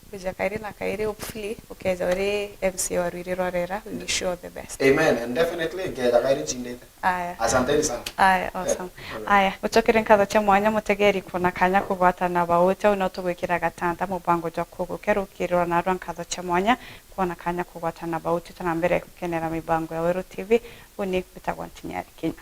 kwija kairi na kairi, hopefully, ukeja uri M C A wa ruiri rwa rera. We wish you all the best. Amen, and definitely, nkeja kairi nchindite. Aya. Asanteni sana. Aya, awesome. Yeah, alright. Aya, gucokere nkatho cia mwanya mutegeri kwona kanya kugwatana bauti, au no tugwikira gatanda mubango jwa kugukia rukiri rwa narua. Nkatho cia mwanya kwona kanya kugwatana bauti, tana mbere gukenera mibango ya Weru T V, uni mbitagwa Ntinyari Kinya.